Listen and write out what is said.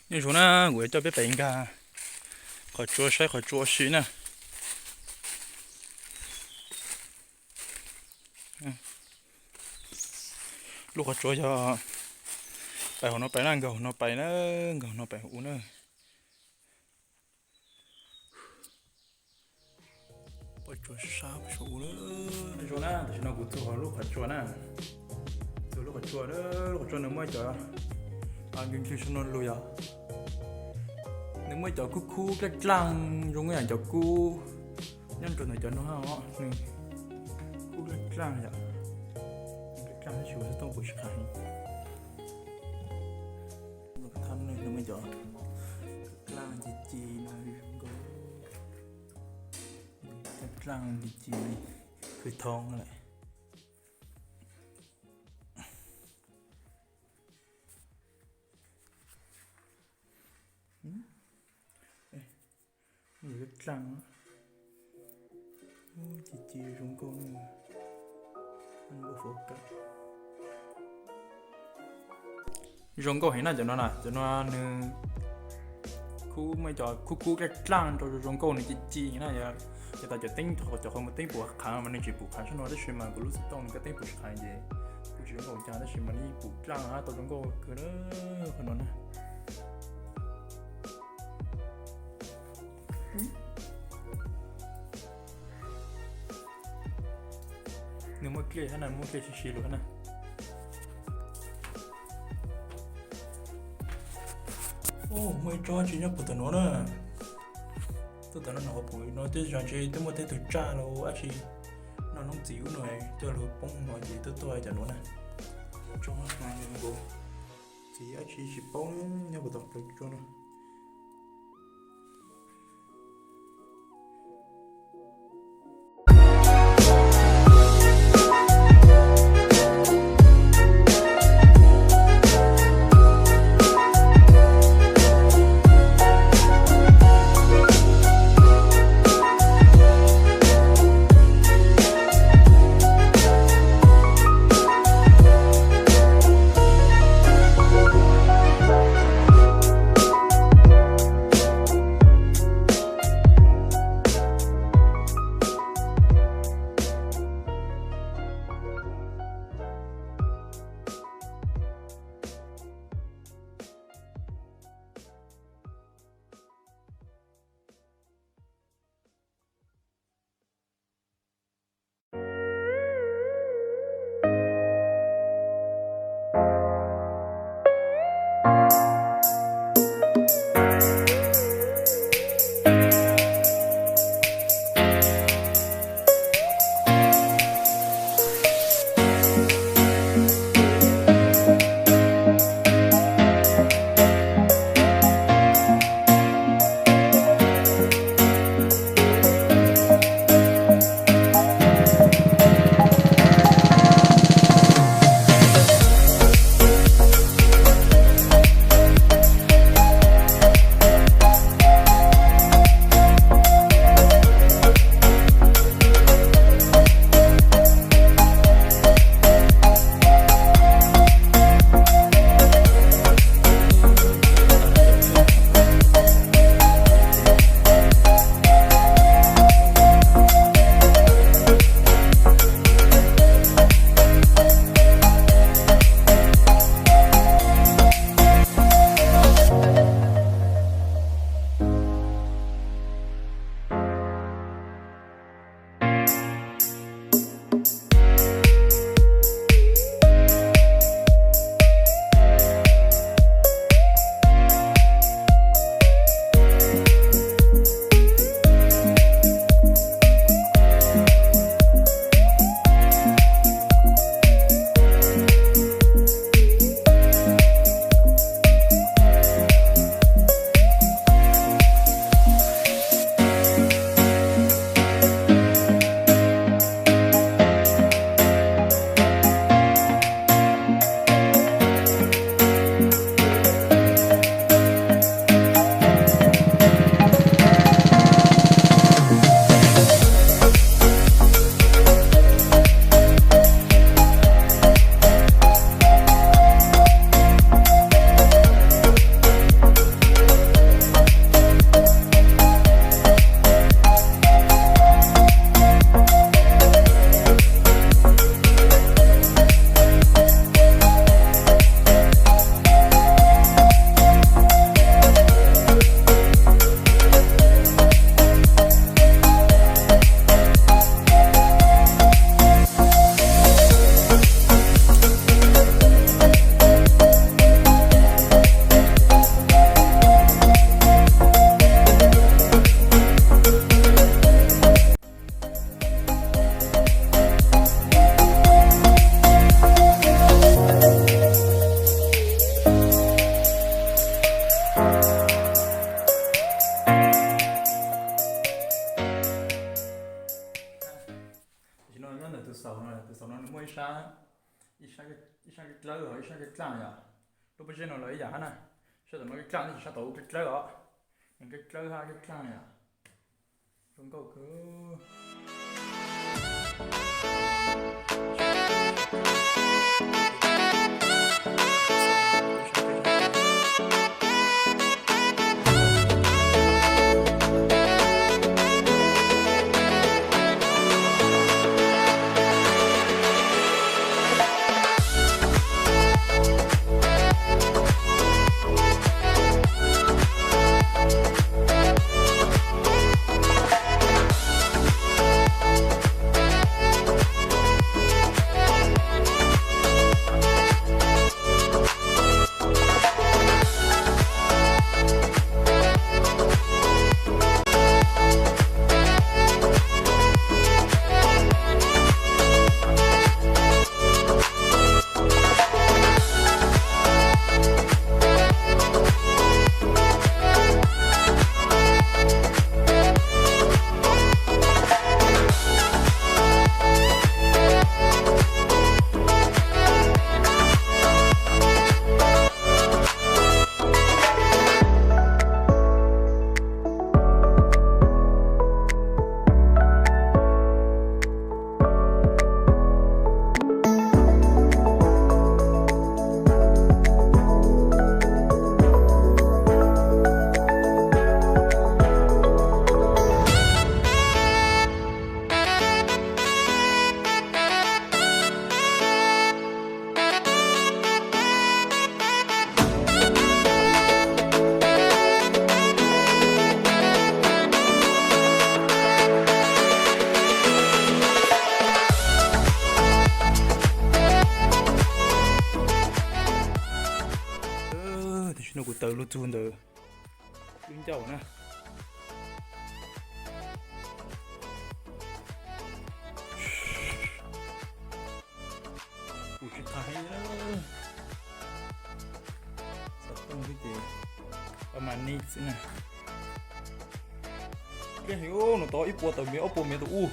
Nyob zoo na, kuv yuav coj peb pais nkag qhov tsua saib qhov tsua ua si na. Lub qhov tsua yog pais hauv no pais na, nkag hauv no pais na, nkag hauv no pais hauv ub na. Poj tsua sab poj tsua ub lawm. Zoo na, tam sim no kuv txog hauv lub qhov tsua na. Txog lub qhov tsua, lub qhov tsua nws muaj cov, a, nkig nkig sab no lug yom. Nws muaj cov kub kub dlaaj dlaaj zoo ib yam cov kub nyob rau ntawm cov no os, nws kub dlaaj dlaaj yom. Dlaaj dlaaj tab sis kuv xov tooj kuv tsis qab heev. Nws muaj cov dlaaj dlaaj ci ci no zoo nkauj, dlaaj dlaaj ci ci, khwv thoob lawm. Dlaaj, ci ci zoo nkauj, zoo nkauj heev na cov no na, cov no nws kub, muaj cov kub kub dlaaj dlaaj rau zoo nkauj, nws ci ci na. Ces tas cov teeb, cov qhov muag teeb puas qhaav mas nws tsis pum qhaav sab no, tab sis mas kuv lub xov tooj nws kab teeb pum tsis qhaav ces kuj tsis zoo nkauj cas, tab sis mas nws yeej pum dlaaj tau zoo nkauj kawg na, qhov no na. Nws muaj dlej hab na, muaj dlej sib sib lug hab na. Muaj ib tsob tsi nyob puag tom nuav na. Tuaj tom no nws qhov pum no twb zoo tsi twb muaj tej tug tsaj los dab tsi noj noob txiv ub no coj lug poob no ces tuaj tuaj cov nuav na. Tsob no nkaus txiv dab tsi tsis paub nyob puag tom plawv tsuas no. Nws muaj ib sab, ib sab, ib sab kev dlawb, ib sab kev dlaj yom. Lub pob zeb no los ib yam hab na, sab tom no kev dlaj, sab tom ub kev dlawb os. Nws kev dlawb hab kev dlaj yom. Zoo nkauj kawg. Tam sim no kuv tawm lug txug ntawm lub ncauj na. Kuv tsis qha heev, xov tooj xwb ces pab mas nij xwb na. Pliaj heev, nws tau ib puas tawm mev ob puas mev tus ub.